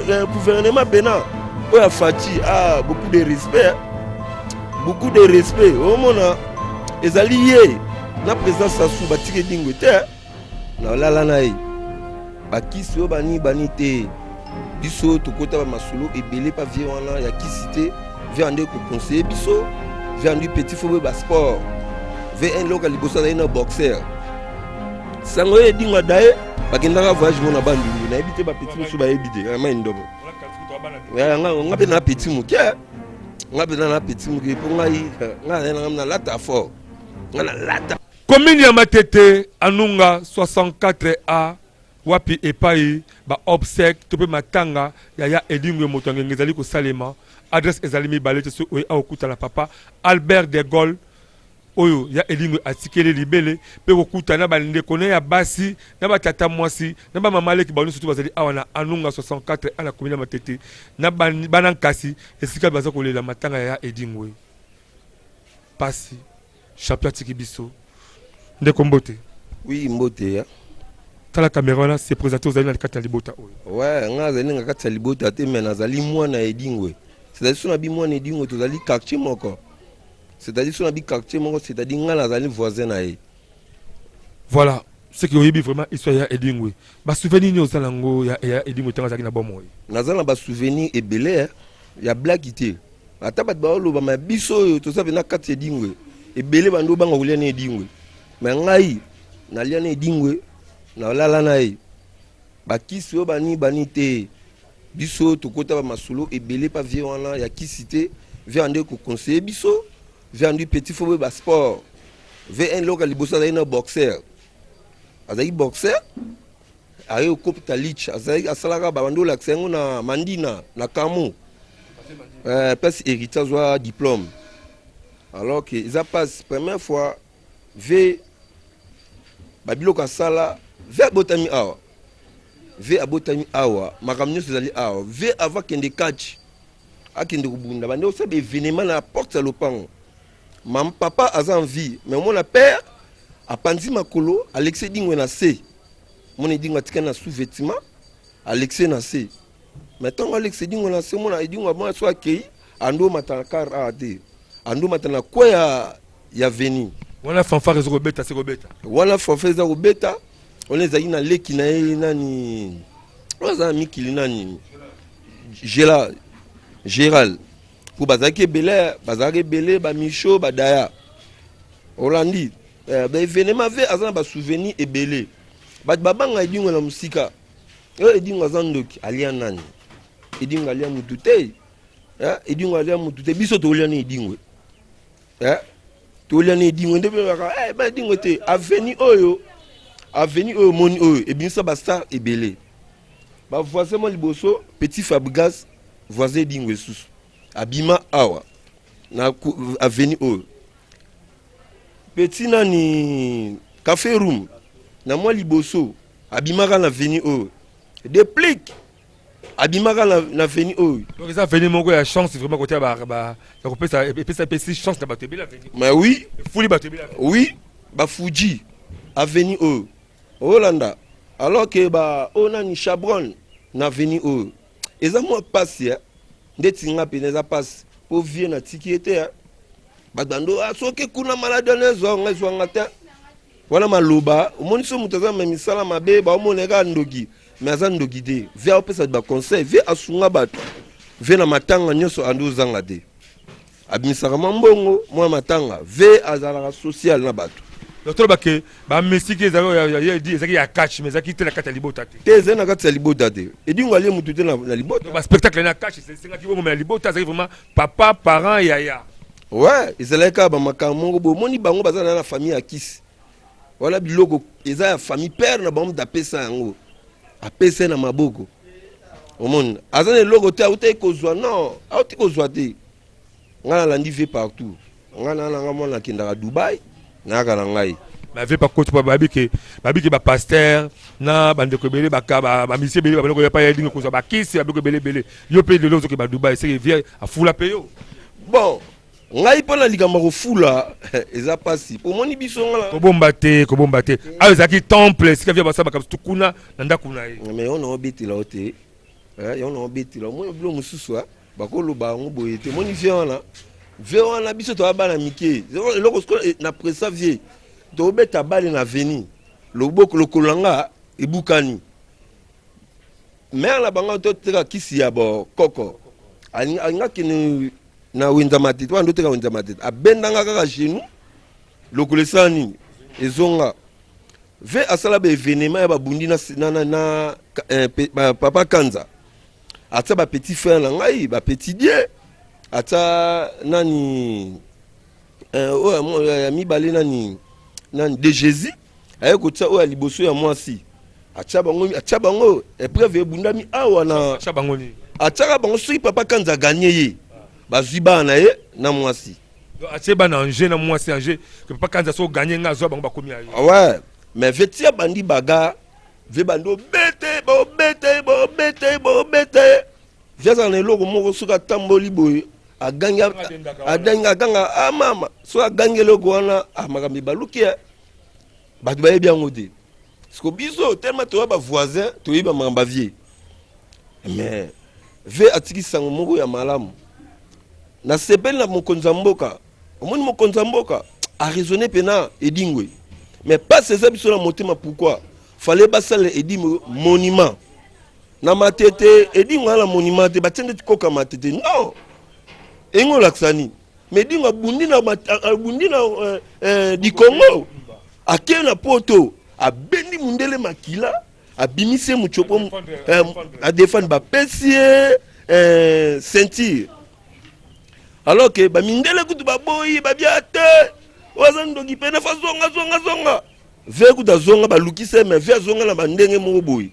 Gouvernement pena oyo ya Fatshi, ah, beaucoup de respect, beaucoup de respect. Omona ezali ye na président Sassou batiki Edingwe te, nalala na ye bakisi oyo bani bani te. Biso tokota bamasolo ebele pa vie wana ya kisi te. Vie ande koconseille biso, vie andi petit fo boye basport. Vie un loka liboso azali na boxer sango oyo Edingwe adaye bakendaka voyage mo na Bandundu. Nayebi te, bapetit mosusu bayebi te. Mai ndobo nga mpe na petit moke, nga mpe na petit moke, mpo ngai ngai nanga nalata fort, nga nalata. Commune ya Matete, Anunga 64A, wapi epai baobsèques to mpe matanga ya ya Edingwe moto ya ngenge ezali kosalema. Adresse ezali mibale te. Soki oye akokutana papa Albert de Gaulle oyo ya Edingwe atikeli libele, mpe kokutana na bandeko na ya basi, na batata mwasi, na bamama leki, bango nyonso to bazali awa na Anunga 64 A na commune ya Matete, na bana nkasi esika baza kolela matanga ya ya Edingwe. Pasi, champion atiki biso. Ndeko, mbote. Oui, mbote ya. Tala caméra wana, se présente. Ozali na kati ya libota oyo? Ouais, nga azali na kati ya libota te, mais nazali mwana Edingwe. C'est-à-dire so na bi mwana Edingwe, tozali quartier moko. C'est-à-dire so na bi quartier moko, c'est-à-dire nga nazali voisin na ye. Voilà ce que oyebi vraiment histoire ya Edingwe. Basouvenir nini oza nango ya Edingwe ntango azalaki na bomoi? Naza na basouvenir ebele ya blaki te. Ata bato baoloba ma biso oyo toza mpe na kati ya Edingwe, ebele bando obanga kolia na Edingwe, mais ngai nalia na Edingwe, nalala na ye bakisi oyo bani bani te. Biso tokota bamasolo ebele pa vie wana ya kisi te. Vie ande koconseille biso, vie andi petit fo boye basport. Vie un loka liboso azalaki na boxer, azalaki boxer, aye okopita lich, azalaki asalaka babandi olakisa yango na Mandina na Kamo, place héritier azwa diplôme. Alors que eza passe première fois ve babiloko asala. Ve abotami awa, ve abotami awa, makambo nyonso ezali awa. Ve avant akende catch, akende kobunda, bande osala baévénement na porte ya lopango. Mam papa aza en vie, mais omona père apanzi makolo, alekisi Edingwe na se. Mona Edingwe atikali na sous-vêtement, alekisi na se. Mais ntango alekisi Edingwe na se, mona Edingwe amona so akei, ando omata na car awa te, ando omata na kwe ya veni. Wana fanfare eza kobeta se kobeta. Wana fanfare eza kobeta. Wana ezalaki na leki na ye nani oyo aza na mikili, nani, Gérald, Gérald, po bazalaki ebele, bazalaki ebele, bamisho badaya olandi baévénement. Ve aza na basouvenir ebele. Bato babanga Edingwe na mosika oyo Edingwe aza ndoki, alia nani? Edingwe alia mutu te. Edingwe alia mutu te. Biso tolia na Edingwe, tolia na Edingwe nde kaka ba Edingwe te. Avenue oyo, avenue oyo omoni oyo ebimisa bastar ebele, bavoisin mwa liboso, petit Fabrigas, voisin Edingwe lisusu abima awa na avenue oyo. Petit nani, Café Room na mwa liboso, abimaka na avenue oyo. Déplique abimaka na avenue oyo. Donc eza avenue moko ya chance vraiment, kotia ya kopesa, epesa, epesi chance na bato ebele, avenue. Mais oui. Efuli bato ebele. Oui, bafuji avenue oyo olanda, alors que ba oyo nani, Chabron na avenue oyo eza mwa pasi ndeti nga pene eza pasi mpo vie natiki ye te. Bato bando soki kuna maladi wana ezwa nga, ezwanga te. Wana maloba omoni so moto aza na misala mabe, baomona kaka ndoki, mais aza ndoki te. Vie aopesa bato baconseil, vie asunga bato. Vie na matanga nyonso andi ozanga te, abimisaka mwa mbongo mwa matanga. Ve azalaka social na bato. Donc toloba ke bamesiki ezalaki ya catch, mais ezalaki te na kati ya libota te? Te, ezali na kati ya libota te. Edingwe alie motu te na libota. Baspectacle na catch esengaki bongo, mais na libota azalaki vraiment papa, parent, yaya. Ouais, ezalaki kaka bamakambo moko boye. Omoni bango baza na famille ya kisi wana, biloko eza ya famille. Père na bango moto apesa yango, apesa ye na maboko. Omoni aza na eloko te, autaki kozwa, non, auti kozwa te. Ngai nalandi vie partout. Ngai na nanga mwana akendaka Dubai, nayaka na ngai. Bave bakoti po bayebi ke bapasteur na bandeko ebele, bamisie ebele babandi koya pa ya Edingwe kozwa bakisi, babiloko ebele ebele. Yo mpe lelo ozoke baDubai, seke vie afula mpe yo. Bon, ngai mpo na likambo ya kofula eza mpasi. Omoni biso nga Kobomba te, kobomba te. Awa ezalaki temple esika vie basala makambo kuna na ndako na ye. Mais oyo naobetela yo te. Eh, yango na obetela omoni bilo mosusu bakoloba yango boye te. Omoni vie wana, vie wana biso toya bana mike, eloko sikoyo eh, na presa vie tobeta bale na veni loboko lokolo na nga ebukani. Mare na bango toteka kisi ya bokoko, alinga kende na wenza matete wana, ndoteka wenza matete, abendanga kaka genou, lokolo esala nini, ezonga. Ve asala ba evenement ya babundi na, na, na, na eh, pe, ba, papa Kanza atia ba petit frère na ngai, ba petit die atia nani eh, oyo ya, ya mibale nani nani de Jésus aye kotia oyo ya liboso ya mwasi, atia bango, atia bango epreuve ebundami awa na atia bango nini, atiaka bango soki papa Kanza ganye ye, bazwi bana na ye na mwasi. Donc atie bana en jeu na mwasi en jeu que papa Kanza so gagner nga azwa bango bakomi ya ye. Ah ouais, mais vetia bandi baga ve bandi obete bobete bobete bobete vie azala na eloko moko soki atamboli boye agangi agangi aganga ah mama, soki agangi eloko wana ah makambo ebaluki ya bato bayebi yango te. Siko biso tellement toya ba voisin, toyebi makambo ya vie, mais ve atiki sango moko ya malamu. Nasepeli na mokonzi ya mboka. Omoni mokonzi ya mboka araisonne mpena Edingwe, mais pasi eza biso na motema. Pourquoi fallait basala Edingwe monument na Matete? Edingwe ala monument te, batie ndeti koka Matete non, engo olakisa nini? Mais Edingwe abundi na, abundi na di Congo, ake na Poto, abendi mundele makila, abimisi ye mutsopo, adefendre, bapesi ye ceinture, alors que bamindele kutu baboyi, babia te, oyo aza ndoki pene fa zonga zonga zonga. Ve kutu azonga, balukisa ye, mais ve azonga na bandenge moko boye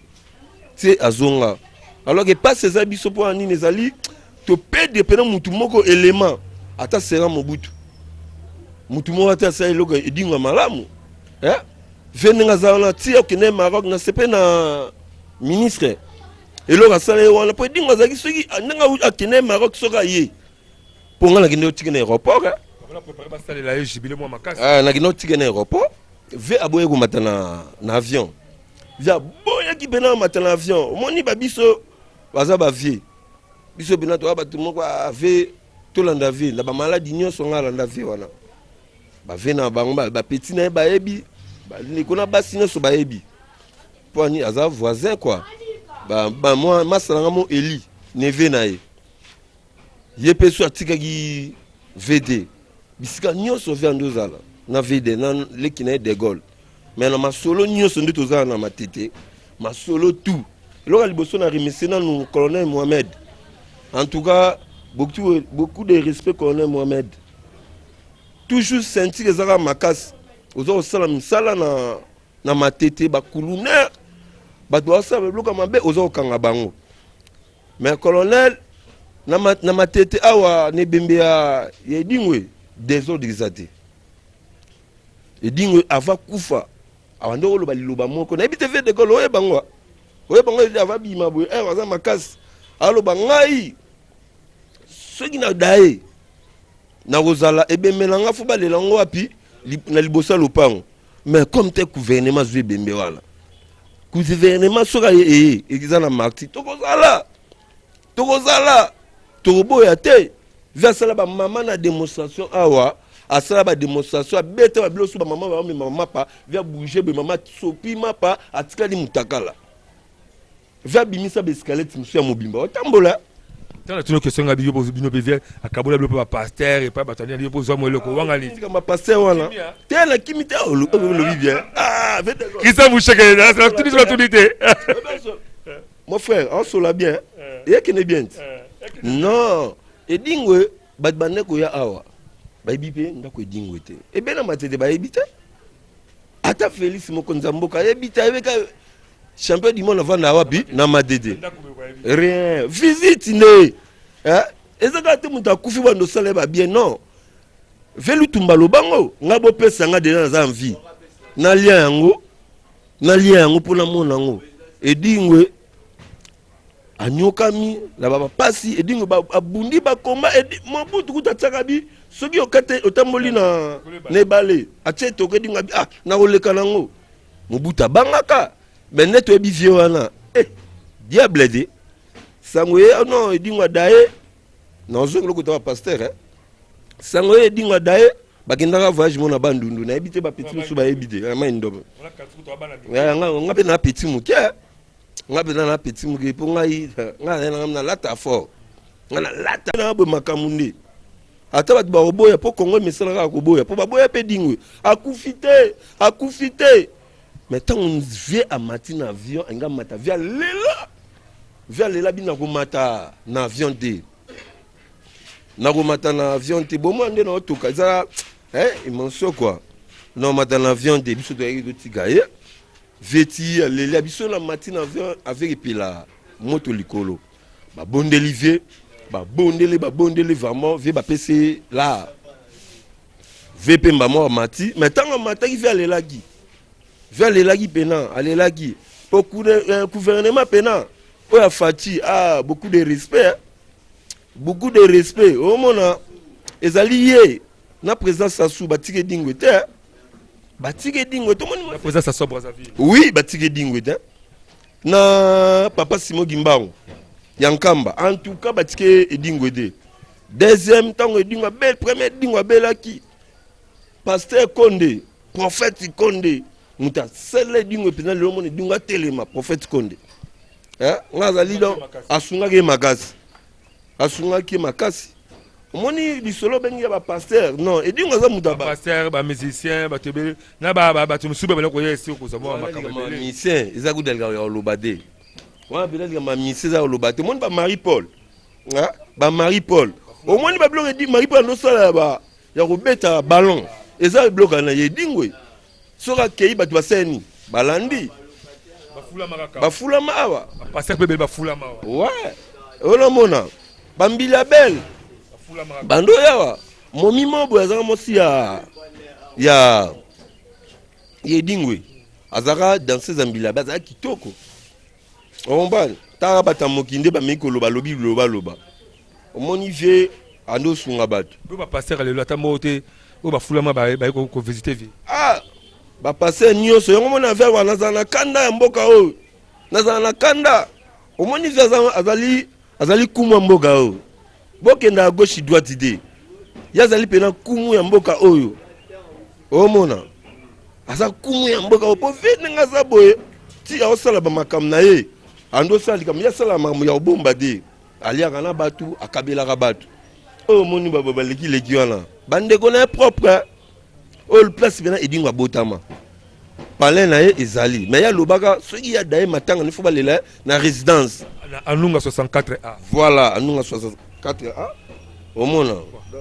te, azonga alors que pasi eza biso. Mpo na nini ezali topedre mpena mutu moko élément ata sera Mobutu, mutu moko ata asala eloko Edingwe ya malamu eh? Ve ndenge aza wana ti akende Maroc, na sepe na ministre eloko asala ye wana, mpo Edingwe azalaki soki ndenge akende Maroc, soki aye, mpo nga nakende otika na aéroport. Basalela ye jubilé mwa makasi. Nakende otika na aéroport, ve aboyi komata na avion. Ve aboyaki mpena amata na avion. Omoni babiso baza bavie, biso mpena toya bato moko ave tolanda vie na bamaladi nyonso. Nga alanda vie wana, bave na bango, bapeti na ye bayebi, bandeko na basi nyonso bayebi mpo ani aza voisin quoi. Masa na nga mo eli neve na ye, ye mpe so atikaki vd bisika nyonso ve ando ozala na vd na leki na ye de Gaulle. Mais na masolo nyonso nde tozala na Matete, masolo tout. Eloko ya liboso na remercier nanu colonel Mohamed. En tout cas, beaucoup, beaucoup de respect, colonel Mohamed. Toujours ceinture ezaka makasi, oza kosala misala na Matete, bakulunaire, bato basala biloko ya mabe, oza kokanga bango. Mais colonel na Matete awa na ebembe ya Edingwe, désordre eza te. Edingwe ava kufa, abandi koloba liloba moko, nayebi te, ve de Gaulle oyeba ngo, oyeba ngo, ava bima boye, eh, aza makasi, aloba: ngai soki na daye nakozala ebembe na nga, fo balela ngo wapi? Na liboso ya lopango. Mais comme te gouvernement azwi ebembe wana, gouvernement soki aye eye eza na marti, tokozala tokozala tokoboya te. Vi asala bamama na démonstration awa, asala badémonstration, abeta babilo so bamama bamema mapa, vi abouge boye, mama sopi mapa, atikali mutakala. Vi abimisa baescalier mosusu ya mobimba otambola. Ntango natuni question nga, bino mpe vie akabola bino mpe bapaster epai bato anini bino mpo ozwa mo eloko wanga nini? Bapaster wana te, nakimi te, olobi bien. Christian Boucheke, natuni so natuni te. Mon frère aosola bien, eyekende bien ti non. Edingwe, bato bande koya awa bayebi mpe ndako Edingwe te, ebena Matete bayebi te, ata Félix mokonzi ya mboka ayebi te, ayebeka champion du monde avanda wapi na Matete, rien. Visite nde eza kaka te moto akufi bando osala ye babien non. Ve Lutumba lobango nga bopesa nga deja naza envie nalia yango, nalia yango mpo namona yango. Edingwe anyokami na bapasi, Edingwe abundi bakomba. Mobutu kutu atiaka bi soki okate otamboli na ebale, atie toko Edingwe abi ah nakoleka nango. Mobutu abangaka me nde toyebi vie wana, eh, diable de. Sango ye, oh non, Edingwe adaye. Nazongi lokota ba pasteur eh. Sango ye Edingwe adaye, bakendaka voyage mona Bandundu, nayebi te ba petit mosusu bayebi te, eh, mai ndobe. Nga mpe na petit moke, eh. Nga mpe na petit moke mpo ngai ngai na nalata fort. Nga nalata na boye makambo nde. Ata bato bakoboya mpo Congo emesana kaka koboya mpo baboya mpe Edingwe. Akufi te, akufi te. Mais ntango vie amati na avion, alingi amata vie alela. Vie alela bino nakomata na avion te. Nakomata na avion te. Bomoi nde naotoka eza eh, émotion quoi. Nakomata na avion te. Biso toyaki totika ye. Vie ti aleli biso na mati na avion avec epela moto likolo. Babondeli vie, babondeli babondeli vraiment vie bapesi la vie mpe mbamo amati. Mais ntango amataki vie alelaki. Vie alelaki pena, alelaki. Po gouvernement pena oyo afati, ah, beaucoup de respect, hein? Beaucoup de respect. Omona ezali ye na président Sassou batike Edingwe te, hein? Batike Edingwe tomoni na président Sassou Brazzaville. Oui, batike Edingwe te. Na papa Simon Kimbangu ya Nkamba. En tout cas batike Edingwe te. Deuxième tango Edingwe abel, premier Edingwe abelaki. Pasteur Konde, prophète Konde, moto asala Edingwe mpenza lelo mona Edingwe atelema, prophète Konde. Eh, nga azali donc asungaki ye makasi. Asungaki ye makasi. Omoni lisolo bengi ya ba pasteur, non, Edingwe aza moto ya ba pasteur, ba musicien, bato ebele na ba bato mosusu babele koya esi kozwa mwa makambo ebele. Musicien eza kuda ya koloba te. Wana mpenza likambo ya musicien eza koloba te. Omoni ba Marie Paul, hein? Ba Marie Paul. Omoni ba biloko edi Marie Paul andosala ya ba ya kobeta ballon. Eza biloko na ye Edingwe. Soki akei bato basali nini? Balandi. Bafulama awa. Pasteur mpe bafulama awa. Ouais. Olomona ba Mbila Bel. Bando yawa. Momi mobo azaka mwasi ya ya Edingwe. Azaka danseuse ya Mbila Bel, azaka kitoko. Ombani, tala bata mokinde ba meki koloba lobi loba loba. Omoni vie ando sunga bato. Bo ba pasteur lelo ata moko te oyo bafulama baye ko visiter vie. Ah, ba pasteur nyonso yango mona vie wana nazala na kanda ya mboka oyo. Nazala na kanda. Omoni vie azali azali kumu ya mboka oyo. Bokenda à gauche droite te. Ye azali pena kumu ya mboka oyo. Omona aza kumu ya mboka oyo po vie ndenge aza boye ti aosala ba makambo na ye. Ando osala likambo ye asala makambo ya kobomba te. Aliaka na bato, akabelaka bato. Oyo omoni ba baleki leki wana bandeko na ye propre oyo place pena Edingwe abotama. Palais na ye ezali mais ye alobaka soki ya daye matanga ni fo balela na résidence na Anunga 64A. Voilà, Anunga 64A. Omona.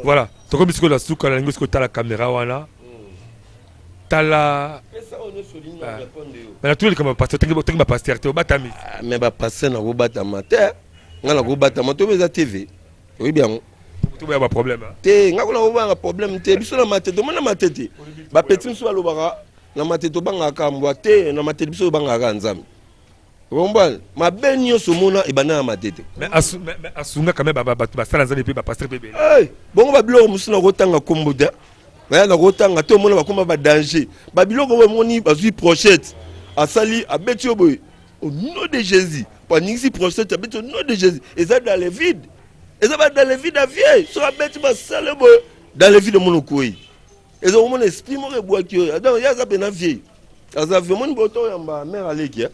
Voilà, tokomi sikoyo na suka na lingi sikoyo tala caméra wana. Tala. Mais na tuli kama pasteur tengi tengi ba pasteur te obatami. Ah, mais ba pasteur na kobatama te. Nga na kobatama to eza TV. Oyebi yango. Toboya ba problème. Te, nga kuna kobanga problème te. Biso na matete, omona matete. Ba petit mosusu balobaka na matete obangaka mbwa te, na matete biso obangaka Nzambe. Ombwana mabe nyonso omona ebanda na matete. Mais asunga quand même bato basala Nzambe mpe ba pasteur mpe ebele. Hey, bongo ba biloko mosusu nakotanga kombo te. Naya nakotanga te omona bakoma ba danger. Ba biloko oyo omoni bazwi prochette asali abeti yo boye au nom de Jésus. Po aningisi prochette abeti au nom de Jésus. Eza dans le vide. Eza ba dans le vide à vieux. So abeti basale boye dans le vide omona okwei. Eza omona esprit moko ebwaki yo. Donc ye aza pena vieux. Aza vieux omoni boto oyamba mère aleki eh?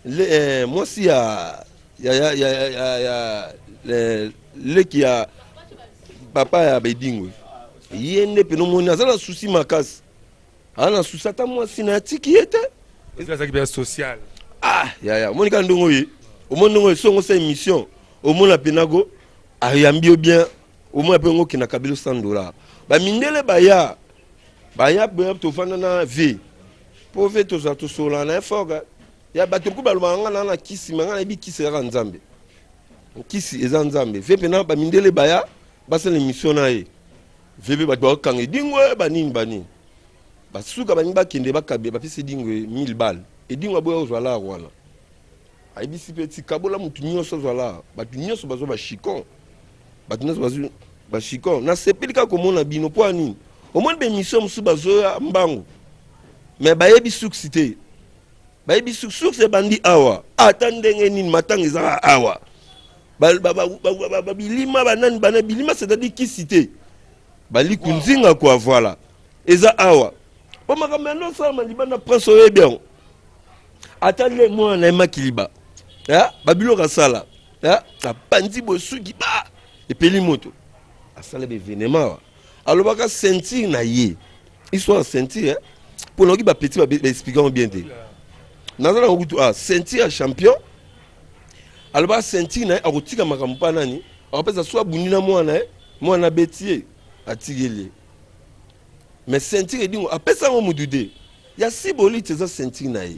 Le, eh, mwasi ya ya ya ya ya, ya le, leki ya papa ya Bedingwe ye nde pena omoni aza na souci makasi aza na souci ata mwasi na atiki ye te azalaki mpenza social ah yaya omoni kaka ndongo ye omoni ndongo ye songo sa émission omona pena ko ayambi yo bien omona mpe ngo okenda kabilo 100 dollar bamindele baya baya boya tovanda na vie mpo vie tozala tosolola na ye fort ya bato mpo balobaka nga na na kisi ma nga nayebi kisi kaka nzambe kisi eza nzambe vie mpena bamindele baya basala émission na ye vie mpe bato bakokanga Edingwe banini banini basuka baningi bakende bakabe bapesi Edingwe 1000 balles Edingwe aboya kozwa lar wana ayebisi mpe ti kabola motu nyonso azwa lar bato nyonso bazwa bachicon bato nyonso bazwi bachicon nasepeli kaka komona bino mpo ya nini omoni baémission mosusu bazoya mbangu me bayebi suksi te bayebi source ebandi awa ata ndenge nini matanga ezaka awa. Ba bilima, banani bana bilima, c'est-à-dire kisi te, baliku nzinga kwa. Voilà, eza awa po makambo yango osalama libanda. Prince, oyebi yango, ata nde mwana na ye makiliba, babiloko asala, apanzi boye, suki ba epeli moto, asala baévénement awa, alobaka ceinture na ye, histoire ya ceinture, mpo nayoki bapetits baexpliquer yango bien te. Naza nango kutu, ah, ceinture ya champion. Alobaka ceinture na ye, akotika makambo mpa nani, akopesa so abundi na mwana ye, mwana abeti ye, atikeli ye. Mais ceinture Edingwe apesa yango mutu te, ya Siboliti eza ceinture na ye.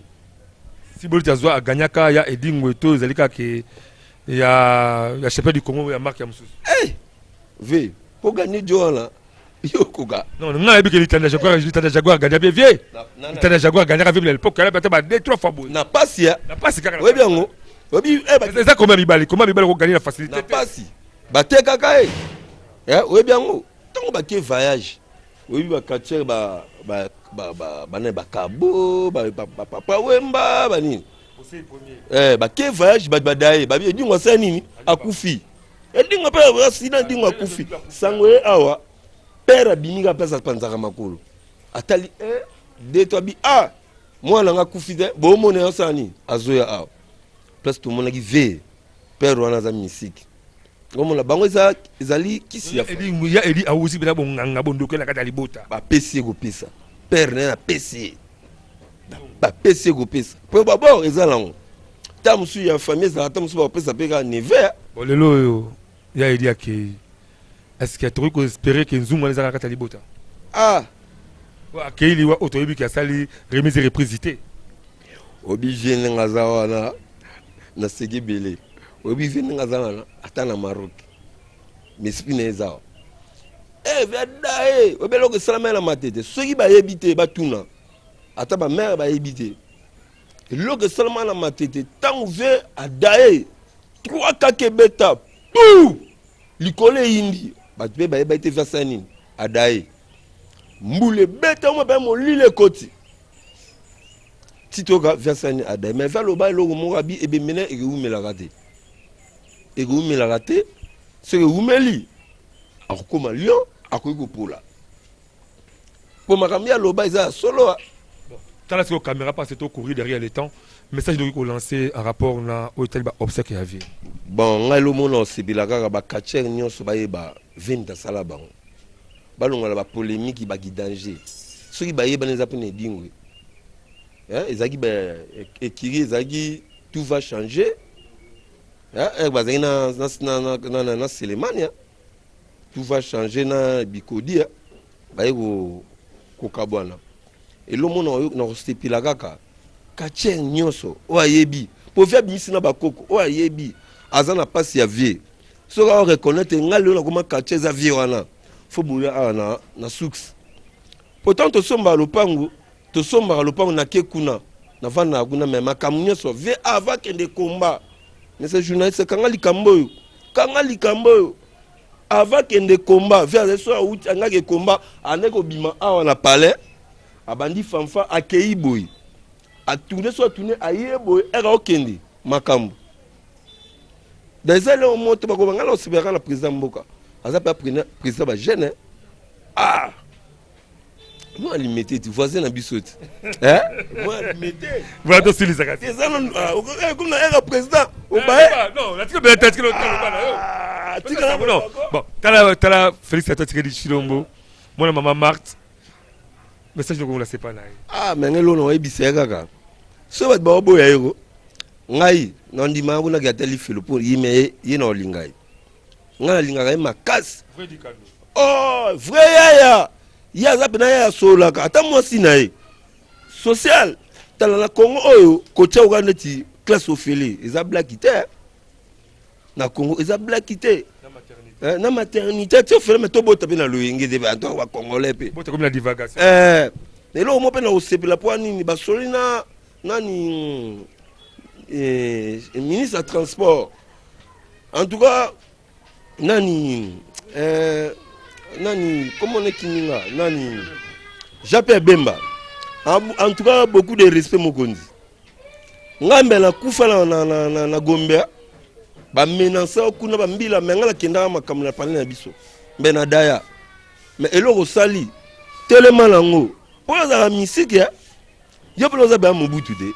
Siboliti azwa, aganyaka ya Edingwe to ezali kaka ya champion du Congo ya marque ya mosusu? Hey! V po gagner jo wana, yo koka. Non, nga nayebi ke litanda Jaguar, litanda Jaguar aganya bien vie, litanda Jaguar aganyaka vie na l'époque, ata ba deux trois fois boye. Na pasi ya Na pasi kaka. Oyebi yango, oyebi. Eza combien mibali, combien mibali okoganye na facilité? Na pasi batekaka ye, oyebi yango. Ntango bake voyage, oyebi, bacatcheurs bana, bakabo, bapapa Wemba, banini, bake voyage, bato badaye babi Edingwe asala nini, akufi. Edingwe mpe asina, Edingwe akufi. Sango ye awa, père abimi kaka place apanzaka makolo, atali de to abi: "Ah, mwana nga akufi te." Bomona asala nini, azoya awa place tomonaki ve père wana aza misiki, omona bango eza ezali kisi ya Ya Edi awuzi mpena bonganga, bondoki na kati ya libota. Bapesi ye kopesa, père na ye apesi ye, bapesi ye kopesa mpo babord eza nango. Ta mosusu ya famille ezalaka, ta mosusu bakopesa mpe kaka neveu. Bon, lelo oyo ya Edi akei, est ce que tokoki koespérer ke nzungu wana eza kaka kati ya libota? Ah. Akei liwa oyo toyebi ke asali remise et reprise te. Oyebi ndenge aza wana, naseki ebele. Oyebi vie ndenge aza wana, ata na Maroc, mais esprit na ye eza awa. Viada e, oyebi eloko esalama na Matete? Soki bayebi te, batuna ata bamare, bayebi te eloko esalama na Matete. Ntango ve adaye, trois kaka ebeta pu likolo, eyindi, bato mpe bayeba ete ve asala nini, adaye. Mbula ebeta mwa mpe molili ekoti ti toyoka ve asala nini, adaye. Mais ve aloba eloko moko, abi ebembe ekewumelaka te, ekewumelaka te. Soki ewumeli, akokóma lion, akoki kopola, mpo makambo ye aloba eza ya solo. Tala sikoyo caméra, parce que tocourir derrière le temps. Message noki kolancer en rapport na oyo etali baobsèques ya vie? Bon, ngai lomona osepela kaka bacatcheurs nyonso bayeba vente asala bango, balongola bapolémique, baki danger. Soki bayebani, eza mpena Edingwe, ezalaki ekiri, ezalaki tout va changer, bazalaki na Selemania, tout va changer na Bikodi, baye kokabwana. Elomona na kosepela kaka catcheur nyonso oyo ayebi, po vie abimisi na bakoko oyo ayebi aza na mpasi ya vie. Soki aoreconnaître ngai lelo nakoma catcheur, eza vie wana. Fo boya awa na suxe, pourtant tosombaka lopango, tosombaka lopango, nake kuna, navandaka kuna, mais makambo nyonso vie ava kende komba. Monsieur journaliste, kanga likambo oyo, kanga likambo oyo. Ava kende komba, vie azali so awuti angaki komba, andaki kobima awa na palais, abandi fanfa, akei boye, atourne, so atourne, aye boye, ere okende makambo. Donc eza eloko moto bakoba. Ngai na osepelaka na président mboka, aza mpe président bajeune. Ah, mwa Limete ti voisin na biso ti, mwa Limete. Voilà, tosilisaka. Eza comme na ere président obaye. Non, natika bela, tika loba na yo. Tika. Non, bon, tala, tala Félix Ata Tshisekedi Tshilombo, mwana mama Marthe, message nokongola sepa na ye. Ah, me ngai lona oyebisa ye kaka, soki bato baoboya ye ko, ngai nandimaka kunaki ata lifelo mpo ye, me ye na olinga ye, ngai nalingaka ye makasi. Oh, vrai yaya, ye aza mpena yaya, asololaka ata mwasi na ye social. Tala na Congo oyo, kotia oka neti classe ofele, eza blague te. Na Congo eza blague te, na maternité ti ofele, me tobota mpe na loyenge te, bato bacongolais mpe. Eloko mo mpe na kosepela mpo nini basoli na nani, ministre ya transport, en tout cas nani, nani, comment nekininga nani, Jean Pierre Bemba. En tout cas, beaucoup de respect, mokonzi. Ngai mbe nakufa na Gombe. Bamenansa yo kuna bambila, me ngai nakendaka makambo na palais na biso mbe na daya. Me eloko osali telema nango mpo ozalaka misike ya yo mpena oza baya Mobutu te,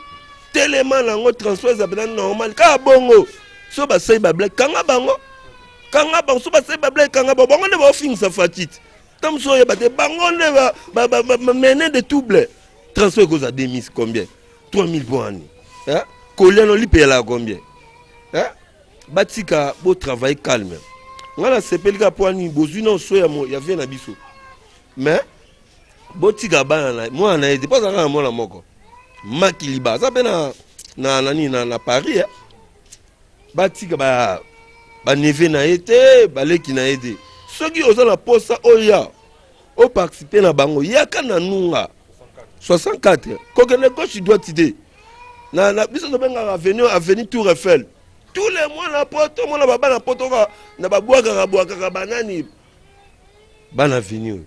telema nango, transport eza mpena normal kaka bongo. So basali bablake, kanga bango, kanga bango. So basali bablake, kanga bango. Bango nde baofingisa Fatite ta mosusu oyeba te, bango nde bamene de trouble. Transport ekozwa 2000 combien, 3000 mpo ani kolia no lipeyelaka combien? Batika botravaille calme. Ngai nasepeli kaka mpo ani bozwi na so ya vie na biso, mais botika bana na mwana na ye te, mpo azalaka na mwana moko Makiliba, aza mpe na na nani na Paris, eh? Batika ba baneve na ye te, baleki na ye te. Soki oza na posa oya oparticipe na bango, yaka na Nunga 64, kokende gauche droite te. Na biso tobengaka avenue Tour Eiffel. Tous les mois na poto mona babana poto kaka na babwakaka bwakaka banani bana avenue oyo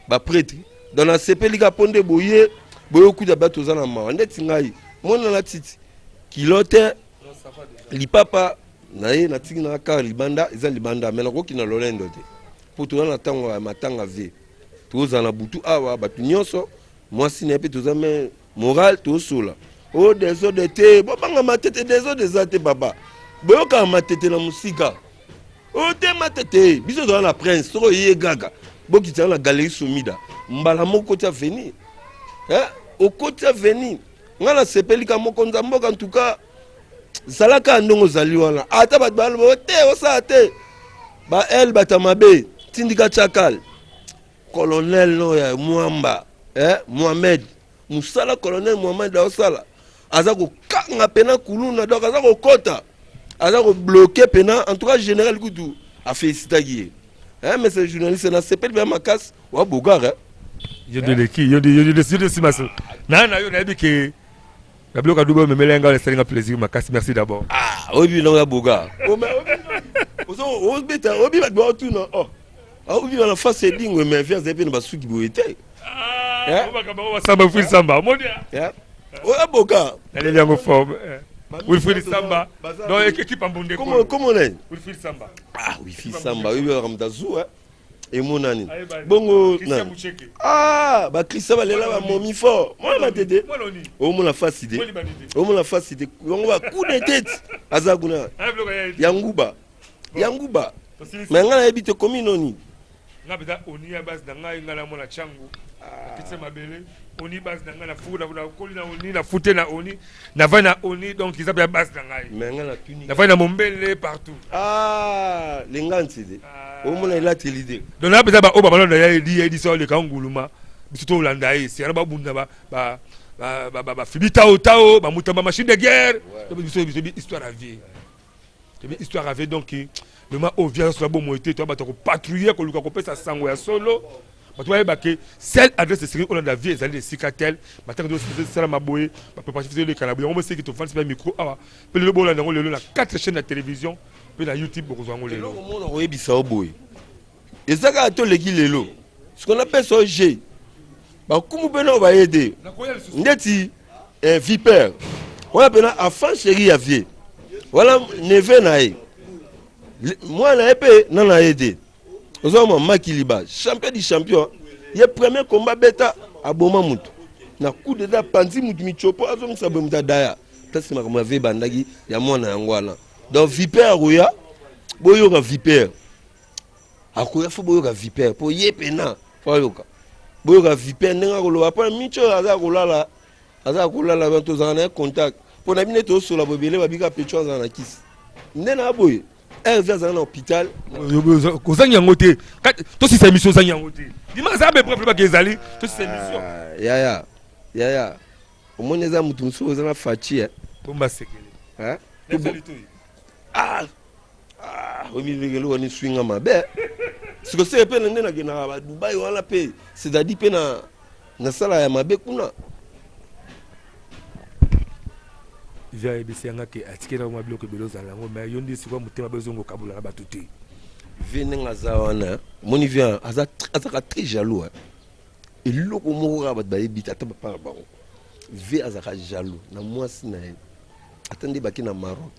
baprêtre. Donc nasepeli kaka mpo nde boye boye okuta bato oza na mawa ndeti ngai mona na titi kilote lipapa na ye natiki na kaka libanda, eza libanda me nakoki na lolendo te, mpo toza na ntango ya matanga vie, tozala na butu awa bato nyonso, mwasi na ye mpe toza me moral tosola o desordre te. Bobanga matete, desordre eza te baba, boyokaka matete na mosika oyo te, matete. Biso toza na prince, soki oye kaka bokitaka na galerie Somida mbala moko okoti avenir, okoti avenir. Ngai nasepeli ka mokonzi ya mboka ntuka zala kaka ndenge ozali wana, ata bato baloba te osala te, baele bato ya mabe tindika chakal colonel no ya Mwamba, eh, Mohamed mosala colonel Mohamed aosala, aza kokanga pena kuluna, donc aza kokota, aza kobloke pena. En tout cas général kutu afélicitaki ye, eh, mais c'est journaliste, nasepeli mpe makasi wa bogar, eh? Yo nde leki yo nde yo nde nsima na yo nayebi ke na biloko aduba omemela ngai, esali nga plaisir makasi. Merci d'abord. Ah, oyebi biloko ya bogar obeta, oyebi bato baotuna, oh, aobima na face edingwe, mais vie azali mpe na basuki boye te. Samba, Wilfried Samba, omoni. Oyo boga. Naleli yango forme Wilfried Samba, donc équipe ambunde. Komo nani? Wilfried Samba. Ah, Wilfried Samba, oyebi kaka moto azuwa emonani bongo. Ah, bakrista balela bamomi fort mwana matete, omona fasi te, omona fasi te, yango bacoup de tête aza kuna ya nguba ya nguba, me ngai nayebi te komi noni. Nga mpenza oni ya base na ngai, ngai namona Tshangu akitisa mabele oni base na ngai, nakoli na oni, nafute na oni, navai na oni, donc eza mpe ya base na ngai. Me ngai natuni. Navai na Mombele partout. Ah, lenganti te, omona elateli te. Donc na mpenza baoyo babalonda ya edi ya edi so aleka nguluma, biso tolanda ye sera babunda bafibi tao tao bamutamba machine de guerre. Biso histoire ya vie, toyebi histoire ya vie. Donc vraiment oyo vie azosola bomoi te, toya bato ya kopatrouille, koluka kopesa sango ya solo, bato bayeba ke seule adresse esengeli olanda vie ezali esika tel matanga esalama boye, bapréparation eleka na boye. Yango moseki tofandisi mpe micro awa mpe lelo bolanda yango lelo na 4 chaîne ya télévision mpe na YouTube, bokozwa yango lelo. Eloko mona koyebisa yo boye, eza kaka toleki lelo siko napesa yo g bakumu mpe nao baye te ndeti viper wana mpena enfant chéri ya vie wana, neveu na ye, mwana na ye mpe na na ye te. Oza mwa Makiliba, champion du champion, ye premier combat beta aboma mutu na coup d'état, panzi mutu michopo, azongisa boye mutu adaya place. Makambo ya vie ebandaki ya mwana yango wana. Donc viper akoya, boyoka viper akoya, fo boyoka viper mpo ye pena fo ayoka, boyoka viper ndenge akoloba mpo micho oyo aza kolala, aza kolala. Bato tozala na ye contact mpo na bino, tosola boye, ebele babika pecho azala na kisi nde na boye, Herve azala na hôpital. Kozangi yango te, tosisa émission, ozangi yango te, ndima aza be preuve bake ezali, tosisa émission. Yaya, yaya, omoni eza motu mosusu oza na faci. Bomba sekele. Ah, oyebi eloko nini swinga mabe sikoseke mpe na nde nakendaka badubai wana mpe, c'est-à-dire mpe na nasala ya mabe kuna. Vieux ayebisi yanga ke atikeli mwa biloko ebele ozala yango, mais yo nde sikoyo motema bezongo okabola na bato te. Vieux ndenge aza wana, omoni vieux azalaka très jaloux. Eloko moko kaka bato bayebi te, ata bapa na bango, vieux azalaka jaloux na mwasi na ye, ata nde bake na Maroc.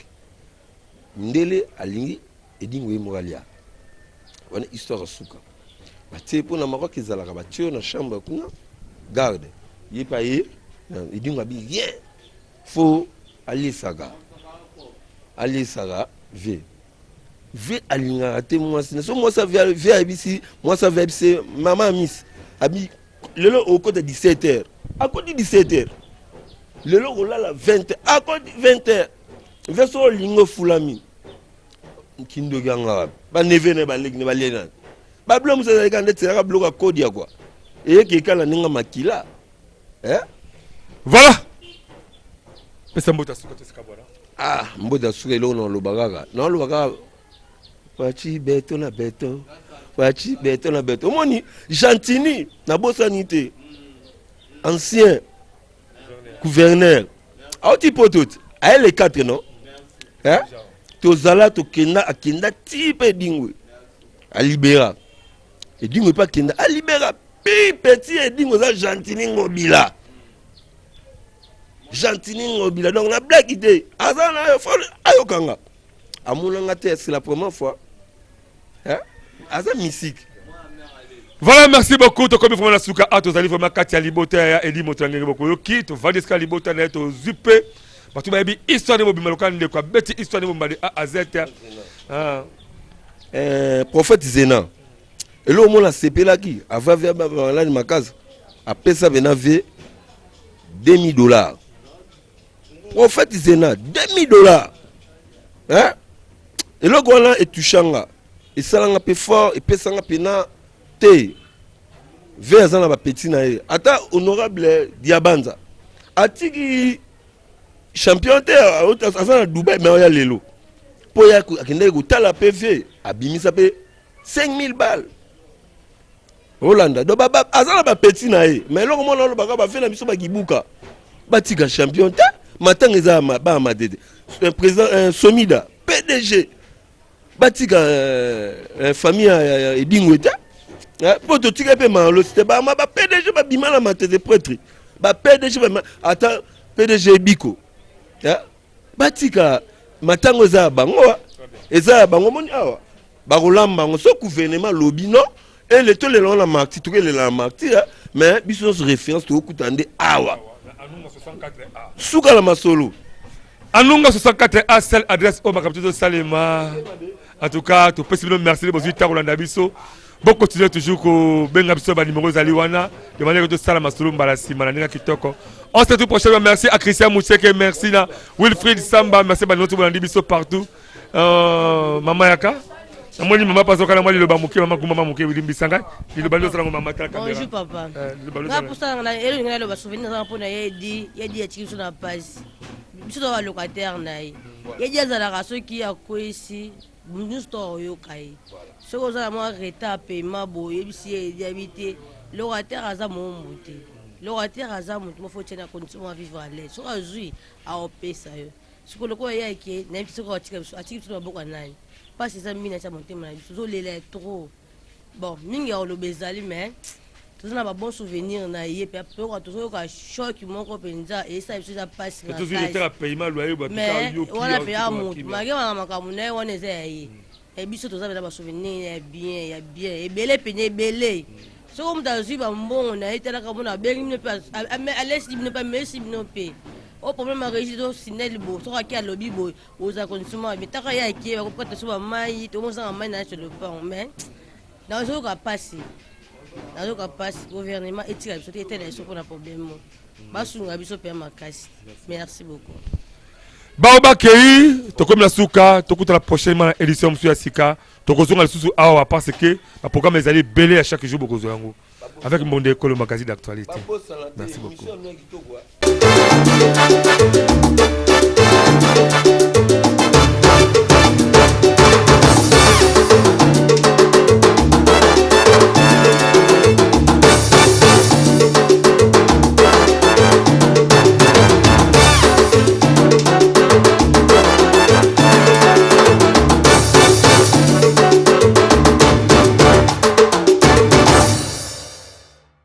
Mindele alingi Edingwe ye moko alia. Wana histoire ya suka. Batie mpo na Maroc ezalaka batie yo na chambre kuna garde ye mpe aye Edingwe abi rien faut aliesaka aliesaka vie vie alingaka te mwasi na so mwasi vie ayebisi mwasi vie ayebisi mama miss abi lelo okota 17 heures akoti 17 heures lelo okolala 20 heures akoti 20 heures vie so olingi ofulami kindoki yanga wapi baneve na ye baleki na balie nani babilo mosusu ezalaki nde tielaka biloko ya kodia kua eyeki ekala ndenge makila eh? Voilà, pesa mbote ya suka tosika bwana. Ah, mbote ya suka, eloko naloba kaka, naloba kaka Fatshi beto na beto, Fatshi beto na beto. Omoni Gentini, nabosani te, ancien gouverneur auti poto te, aye le 4 non eh? Tozala tokenda, akenda ti mpe Edingwe alibera, Edingwe mpe akenda alibera pi petit Edingwe eza Gentini Ngobila, Gentini Ngobila. Donc na blaki te, aza na yo ayokanga, amonanga te, c'est la première fois hein? Aza mystique. Voilà, merci beaucoup. Tokomi vraiment na suka. A tozali vraiment kati ya libota ya Eli moto ya ngenge bokoyoki. Tovandi esika libota na ye, tozwi mpe bato bayebi histoire nde mobimba lokola ndeko abeti histoire nde mobimba de A à Z. Ah. Prophète Zena eloko mona asepelaki avant vie maladi makasi, apesa pena vie 2000 $. Prophète Zena, 2000 $, hein? Eloko wana etouchanga, esalanga mpe fort, epesanga mpena te. Ve aza na bapeti na ye, ata honorable Diabanza atiki champion te, aza na Dubai, mais oya lelo mpo ye akendaki kotala mpe ve abimisa mpe 5000 balles. Olanda donc aza na bapeti na ye. Mais eloko mwana olobaka, bafe na biso bakibuka batika champion te, matanga eza baya matete. Président Somida PDG batika famille ya Edingwe te, mpo totika mpe malosi te. Bama ba PDG babima na matete prêtre, ba PDG babima, ata PDG Ebiko batika matango eza ya bango, eza ya bango. Moni awa bakolamba yango so gouvernement lobi non, ele tolela wana marti, tokelela na marti, mais biso nyonso référence tokokuta nde awa suka na masolo. Anunga 64 A, seule adresse oyo makambo tozosalema. En tout cas, topesi bino merci bozwi ntango kolanda biso. Bokontinue toujours kobenga biso, banimero ezali wana, de manière que tosala masolo mbala nsima na ndenge kitoko. On se retrouve prochainement. Merci à Christian Moucheke, merci na Wilfried Samba, merci banino to bolandi biso partout. Mama yaka, namoni mama pazoka na mwa liloba moke. Mama, gumama moke, limbisa ngai, liloba nde osalango. Mama, tala caméra. Bonjour papa. Nga mposa na elongi ngai naloba souvenir nazanga mpona ye Edi. Ye Edi atiki biso na pasi, biso to balocataire na ye. Ye Edi azalaka soki akwesi nyonso to akoyoka ye. Soki oza na mwa retard paiement boye, oyebisi ye Edi, ayebi te locataire aza moombo te. Locataire aza motu moko faut tia na condition mwa vivre à l'aise. Soki azwi, aopesa yo. Sikoyo lokola ye ake, nayebi soki atika biso, atiki biso na maboko ya nani? Mpasi eza mingi na tia motema na biso, ozolela ya trop. Bon, mingi ya koloba ezali, mais toza na babon souvenir na ye mpe tozoyoka choc moko mpenza eyesala biso, eza mpasi. Mais wana mpe ya motu make wana, makambo na ye wana eza ya ye. Biso toza mpenza basouvenir ya bien, ya bien ebele pene ebele. Soki moto azwi bambongo na ye, talaka mona abengi bino mpe alesi bino mpe amesi bino mpe o problème ya régie to sinel boye. Soki ake alobi boye, ozala condition moko bien. Taka ye ake, bakokata so bamai, tomozanga mai na sur lopango. Mais nazoyoka mpasi, nazoyoka mpasi. Gouvernement etika biso te, etala biso mpona problème mo, basunga biso mpe ya makasi. Merci beaucoup. Bao bakei, tokomi na suka. Tokutana prochainement na édition mosusu ya sika. Tokozonga lisusu awa parce que baprogramme ezali ebele ya chaque jour. Bokozwa yango avec Mbonde Ekolo, magazine d'actualité. Merci beaucoup.